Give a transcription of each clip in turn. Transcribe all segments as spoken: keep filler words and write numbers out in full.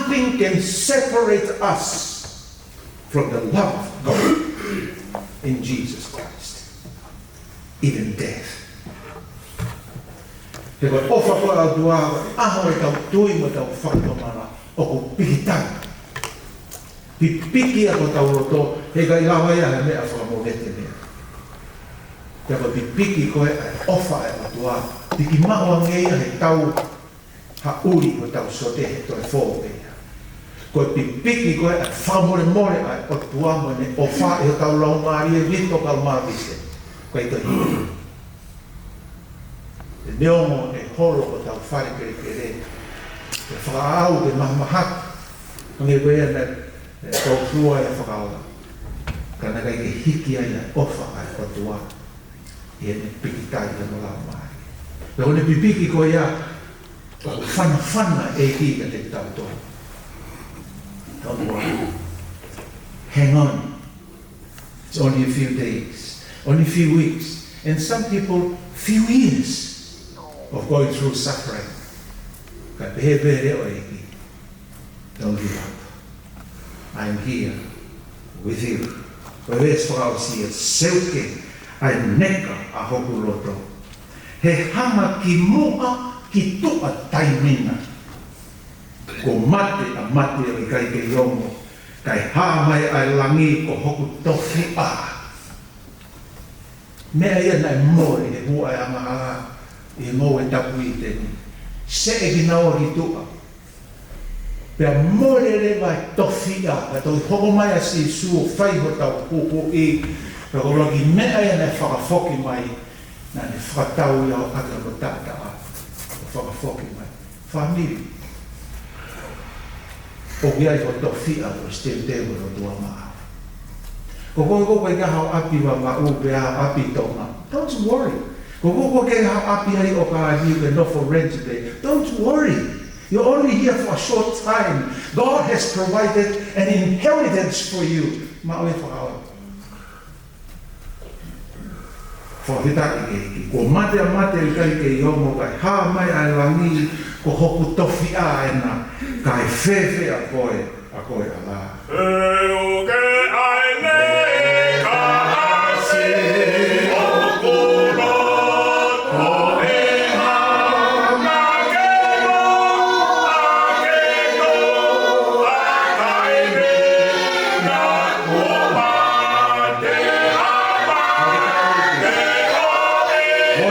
Nothing can separate us from the love of God in Jesus Christ, even death. He ko e ʻofa ko ē ʻa e ʻOtua, ʻaho ʻetau tui mo ʻetau fakatomala, ʻoku pikitai. Pipiki ʻa hotau loto, heʻikai lava ia he meʻa fakamovete meʻa. Pea ko e pipiki ko ē ʻa e ʻofa ʻa e ʻOtua, piki maʻu ange ia he tau haʻuli hotau sote he toe fō pē ia. Ko e pipiki ko ē ʻa e fakamolemole ʻa e ʻOtua mo ʻene ʻofa ʻi hotau laumālie, vito kae ʻumaʻā vise. Ko e ʻikai toe hiki. He neongo ʻe holo hotau fale kelekele, ʻe fakaʻau, ʻe mahamahaki, hangē ko ia naʻe, ʻe, tau fua ʻe fakaola. Ka naʻe ʻikai ke hiki ai ʻa e ʻofa ʻa e ʻOtua ʻi heʻene pikitai ʻi hono laumālie. Pea ko ʻene pipiki ko ia, ʻoku fanafana e ʻEiki kiate kitautolu. Don't worry. Hang on. It's only a few days, only a few weeks, and some people, few years of going through suffering. Ka pehē pē ʻe he ʻEiki, don't give up. I'm here with you. Ko e veesi fakaʻosi ia, seuke ʻa e neka ʻa hoku loto. He hanga ki muʻa ki tuʻa taimi na. Kuo mate ʻa mate ʻo ʻikai kei ongo, kae hā mai ʻa e langi ko hoku tofiʻa. Meʻa ia naʻe mole he hū ʻa e angahala ʻi he ngoue tapu ʻi ʻĪteni. Seʻe kinaua ki tuʻa. Pea mole leva e tofiʻa, ka toe hoko mai ʻa Sīsū ʻo fai hotau huhuʻi, pea ko e ʻuluaki meʻa ia naʻe fakafoki mai, naʻa ne fakatau ia ʻo ʻoatu hono taʻataʻa, ʻo fakafoki mai. Fāmili. ʻOku ʻi ai hoʻo tofiʻa, ko e sitēnitē ʻo e lotu ʻa maʻa. Ko koe ʻoku ʻikai ke ʻi ai haʻo ʻapi Vavaʻu pe ʻapi Tonga, don't worry. Ko koe ʻoku ʻikai ke ʻi ai haʻo ʻapi ʻi ʻOkalani pe nofo rent pē, don't worry. You're only here for a short time. God has provided an inheritance for you. Maʻu e fakaola. Fakafetaʻi ki he ʻEiki. Kuo mate ʻa mate ʻo ʻikai kei ongo, kae hā mai ʻa e langi ko hoku tofiʻa ena, kae fēfē ʻa koe, ʻa koe ʻAlā? Seuke ʻa e neka ʻa hoku loto, he hanga ki muʻa ki tuʻa taimi na. Ko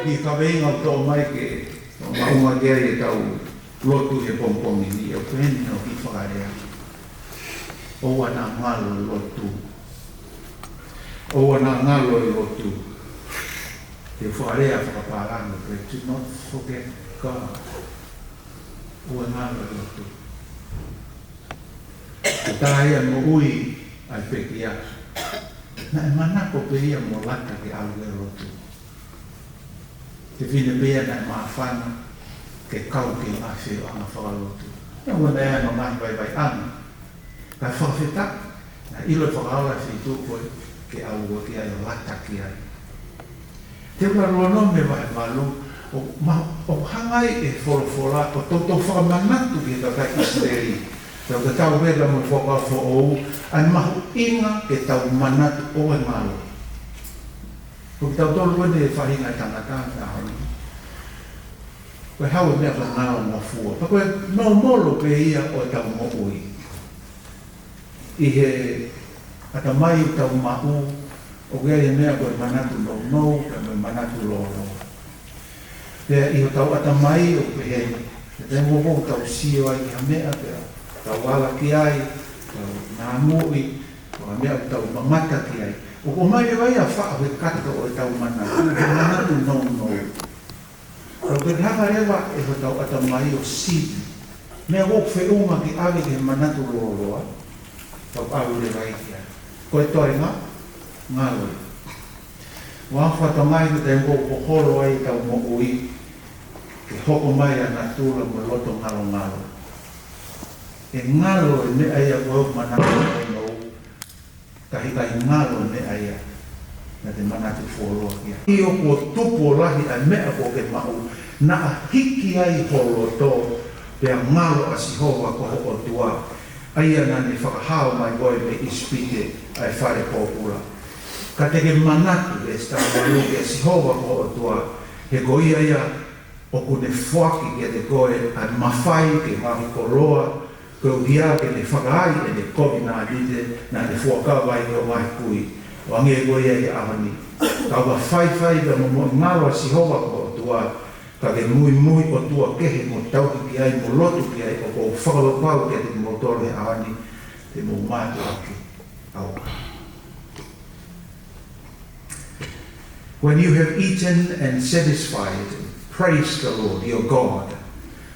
e kaveinga ʻoku toʻo mai ke maʻu mai ki ai ʻetau lotu he pongipongi ni, ʻoku peheni hono kiʻi fakalea: ʻOua naʻa ngalo e lotu. ʻOua naʻa ngalo e lotu. Ko e fakalea fakapālangi, to not forget God. ʻOua ngalo e lotu. Ko e taha ia e moʻui ʻa e pekia, naʻe manako pē ia mo lata ke ʻalu ki he lotu. Fefine pē ia naʻe māfana ke kau ki he ngaahi feohiʻanga fakalotu. Neongo naʻe ʻi ai hono ngaahi vaivaiʻanga, ka fakafetaʻi naʻe ʻilo e Fakaola e feituʻu ko ē ke ʻalu ki ai ʻo lata ki ai. Teutalōnome vahe valu, ʻo ma-, ʻoku hanga ai e folofola ʻo toutou fakamanatu ki he kakai ʻIsileli, tau tatau pē mo e Fuakava Foʻou, ʻa e mahuʻinga ke tau manatu ʻoua ʻe ngalo. Ko kitautolu ko eni e faʻahinga ʻo e tangata he ʻaho ni, ko e hau e meʻa ko e ngalongofua. Pea ko e nōmolo pē ia ʻo ʻetau moʻui. ʻI he ʻatamai ʻoku tau maʻu, ʻoku ʻi ai e meʻa ko e manatu nounou, pea mo e manatu lōloa. Pea ʻi hotau ʻatamai ʻoku pehē ni, he taimi ʻoku tau sio ai ki ha meʻa, pea tau ala ki ai, tau nāmuʻi, ko ha meʻa ʻoku tau mamata ki ai, ʻOku ʻomai leva ia ʻa e faʻu he kato ʻo ʻetau manatu, he manatu nounou. Ka ʻoku hanga leva ʻe hotau ʻatamai ʻo sivi meʻa ʻoku feʻunga ke ʻave ki he manatu lōloa, tau ʻalu leva ia ki ai. Ko e toenga, ngalo. ʻOku ou fatongia ko e taimi ʻoku hoholo ai ʻetau moʻui, ke hoko mai ʻa natula mo e loto ngalongalo. ʻE ngalo e meʻa ia ko e manatu nounou, ka ʻikai ngalo e meʻa ia naʻa te manatu fuoloa ki ai. ʻIo, kuo tupu ʻo lahi ʻa e meʻa kuo ke maʻu, naʻa hiki ai ho loto, pea ngalo ʻa Sihova ko ho ʻOtua, ʻa ia naʻa ne fakahao mai koe mei ʻIsipite, ʻa e fale pōpula. Ka te ke manatu, veesi taha valu, kia Sihova ko ho ʻOtua, he ko ia ia ʻoku ne foaki kiate koe ʻa e mafai ke ngaohi koloa, koeʻuhi ke ne fakaai ʻene kovinānite naʻa ne fuakava ai ki ho ngaahi kui, ʻo hangē ko ia ʻi he ʻaho ni. Ka ʻoua faifai pea momoʻi ngalo ʻa Sihova ko ho ʻOtua, ka ke muimui ʻotua kehe mo tauhi ki ai mo lotu ki ai, ʻoku ou fakapapau kiate kimoutolu he ʻaho ni, te mou mātuʻaki ʻauha. When you have eaten and satisfied, praise the Lord your God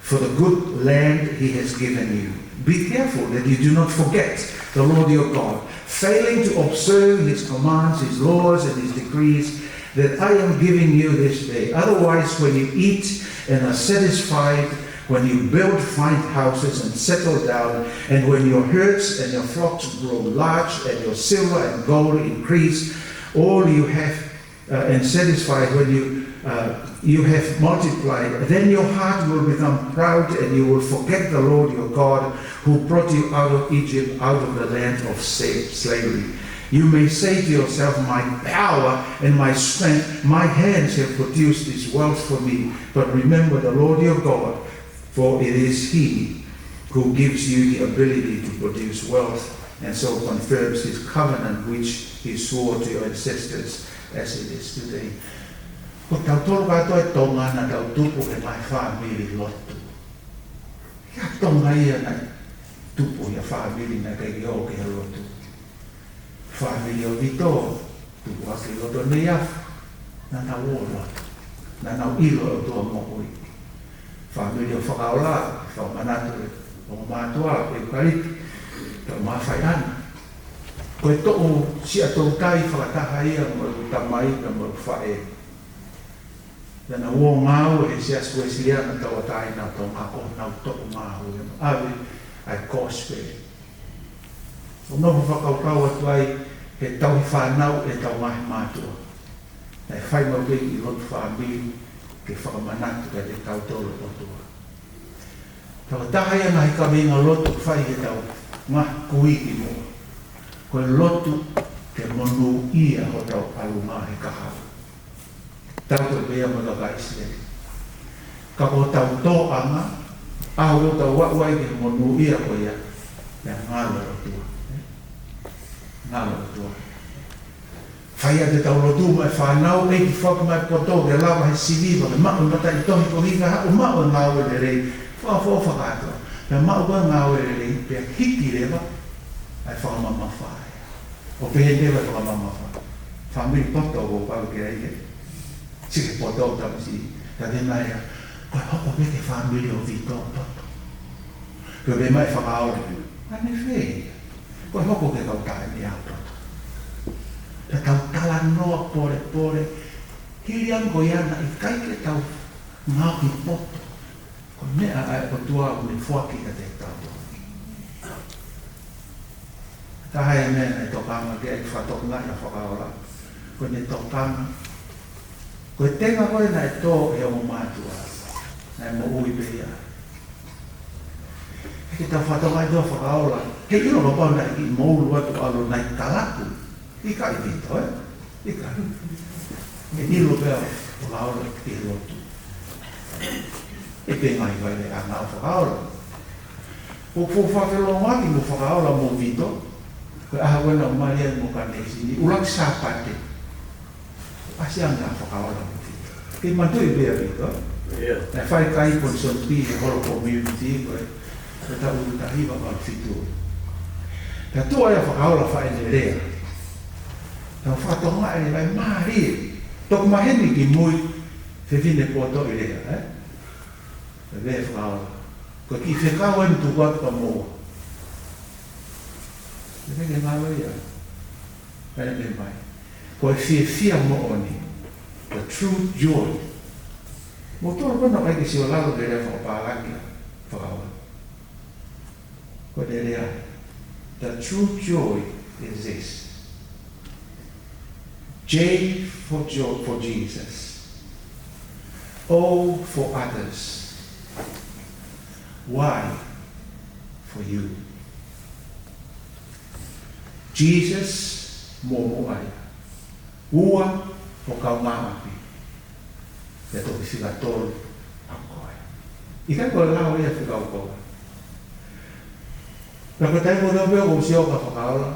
for the good land he has given you. Be careful that you do not forget the Lord your God, failing to observe his commands, his laws, and his decrees that I am giving you this day. Otherwise, when you eat and are satisfied, when you build fine houses and settle down, and when your herds and your flocks grow large, and your silver and gold increase, all you have, uh, and satisfied, when you, uh, you have multiplied, then your heart will become proud, and you will forget the Lord your God, who brought you out of Egypt, out of the land of sa-, slavery. You may say to yourself, "My power and my strength, my hands have produced this wealth for me." But remember the Lord your God, for it is he who gives you the ability to produce wealth and so confirms his covenant which he swore to your ancestors as it is today. Ko tautolu kātoa ʻi Tonga naʻa tau tupu he ngaahi fāmili lotu. ʻI Tonga ia naʻe tupu ia fāmili naʻe ʻikai ke ō ki he lotu. Fāmili ʻo Vito, tupu hake ʻi loto Neiafu, naʻa nau ō lotu, naʻa nau ʻilo e ʻOtua moʻui. Fāmili ʻo Fakaola, fakamanatu e ongo mātuʻa, ʻeukalipitū, tau mafai ana. Ko e toʻu siʻa toutai fakataha ia mo e tamai pea mo e faʻē. Naʻa nau ō ngāue he Siasi Uēsiliana Tauʻatāina ʻo Tonga, ko honau toʻu ngāue ʻo ʻave ʻa e kosipeli. ʻOku ou nofo fakakaukau atu ai he tauhi fānau ʻetau ngaahi mātuʻa. Naʻe fai maʻu pē kiʻi lotu fāmili ke fakamanatu kiate kitautolu e ʻOtua. Tau taha ia e ngaahi kaveinga lotu fai heʻetau ngaahi kui ki muʻa. Ko e lotu ke monūʻia hotau ʻalunga he kahaʻu. Tau toe pea mo e kakai ʻIsileli. Ka ko hotau tōʻanga, ʻa hotau aʻu ai ki he monūʻia ko ia, naʻe ngalo e ʻOtua. Ngalo e ʻOtua. Fai atu ʻetau lotu maʻa e fānau, ʻEiki foaki mai e poto ke lava he siviva, ke maʻu e mataʻitohi ko hinga haʻu maʻu e ngāue lelei, fakaʻofoʻofa kātoa. Pea maʻu ko e ngāue lelei, pea hiki leva ʻa e fakamamafa. ʻO pehē leva e fakamamafa. Fāmili poto ʻoku pau ke ai ke. Sike poto tamasiʻi. Ka te nai a, ko e hoko pē ki he fāmili ʻo Vito poto. Ko e pehē mai e Fakaola. Ka ne fē. Ko e hoko ki he kau taʻahine poto. Pea tau talanoa polepole. Hili ange ko ia naʻe ʻikai ke tau ngaohi poto. Ko e meʻa ʻa e ʻOtua ʻoku ne foaki kiate kitautolu. Taha e meʻa naʻe tokanga ki ai e fatongia ʻa Fakaola. Ko ʻene tokanga. Ko e tenga ko ē naʻe tō ʻe he ongo mātuʻa. Naʻe moʻui pē ia. He ke tau fatongia ʻi he Fakaola. He ʻilo kapau naʻe kiʻi moulu atu ʻalu naʻe kalapu. ʻIkai Vito, ē? ʻIkai. Naʻe ʻilo pē ʻa Fakaola ki he lotu. ʻE pē ngaahi faiʻanga ʻo Fakaola. ʻOku ou fakalongolongo ʻaki mo Fakaola mo Vito. Ko e ʻaho ko ē naʻa ku mali ai mo Kaneisi ni, ʻuluaki Sāpate. ʻAsi ange ʻa Fakaola mo Vito. Kei manatuʻi pē ʻa Vito. ʻIo. Naʻe fai kai Ponson P he holo community ko ē. Ko e taʻu ʻe taha hiva valu fitu. Naʻe tuʻu ai ʻa Fakaola faʻē ne lea. Tau fakatokangaʻi e vai mālie. Toki maheni ki mui, fefine poto ʻi lea, ē? ʻE Fakaola. Ko e kiʻi fekau eni tuku atu ka moua. ʻE feke ngalo ia. Kae pehē mai. Ko e fiefia moʻoni. The true joy. Mo tolo kono kai ke sio lalo ke lea fakapālangi ʻa Fakaola. Ko e lea, the true joy is this. J for joy for Jesus. O for others. Y for you. Jesus mo mo ai. Ua ʻo kaungāʻapi. Pea toki fika tolu ʻa koe. ʻIkai ko e lao ia fika ʻo koe. Pea ko e taimi ko ē pē ʻoku ou sio kia Fakaola,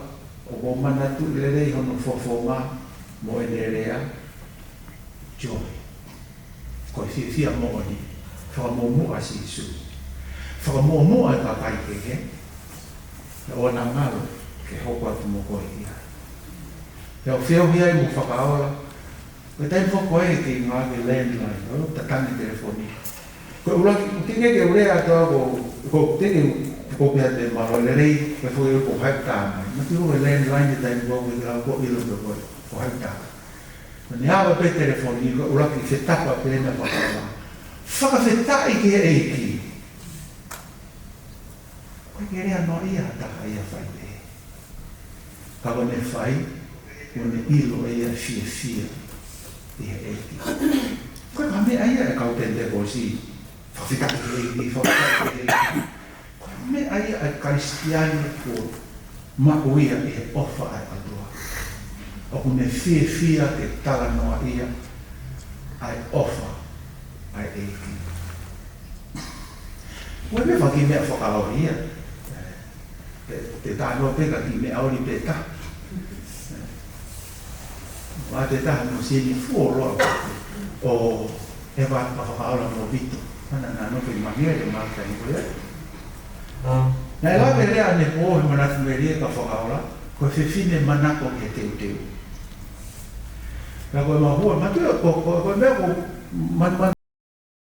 ʻoku ou manatuʻi lelei hono fofonga mo ʻene lea, joy. Ko e fiefia moʻoni, fakamuʻomuʻa ʻa Sīsū. Fakamuʻomuʻa e kakai kehe, pea ʻoua naʻa ngalo ke hoko atu mo koe ia. Pea u feohi ai mo Fakaola, ko e taimi foki ko ē ke ngāueʻaki e landline, ʻo tataki e telefoni. Ko e ʻuluaki, ʻoku teʻeki ke u lea atu au ko, ʻoku teʻeki ke u pehē atu mālō lelei, ko e foʻi ʻoku ou haʻu tā mai. Naʻa ku ʻilo e landline he taimi ko ē, ko e lau ko ʻilo ko e, ʻoku ou haʻu tā. Naʻe ava pē telefoni, ko e ʻuluaki fetapa pē naʻe fakahā. Fakafetaʻi ki he ʻEiki. Ko e kelea noa ia ha taha ia fai pē. Ka ko ʻene fai, ko ʻene ʻilo ʻe ia fiefia ʻi he ʻEiki. Ko e meʻa ia e kau Penitekosi, fakafetaʻi ki he ʻEiki, fakafetaʻi ki he ʻEiki. Ko e meʻa ia e Kalisitiane kuo maʻu ia ʻi he ʻofa ʻa e ʻOtua. ʻOku ne fiefia ke talanoa ia ʻa e ʻofa ʻa e ʻEiki. Ko e meʻa faki meʻa fakaoli ia. Te, te tano pe ka ki meʻa oli pe ta. Wa te ta mo sini fuoloa. ʻO e va ka fakaola mo vito. Mana na no pe mangere ma ka i ko ia. Naʻe lave lea ʻanepō he manatu melie kia Fakaola, ko e fefine manako ki he teuteu. Ka ko e mahua, matu ko, ko, ko e meʻa ko, man, man,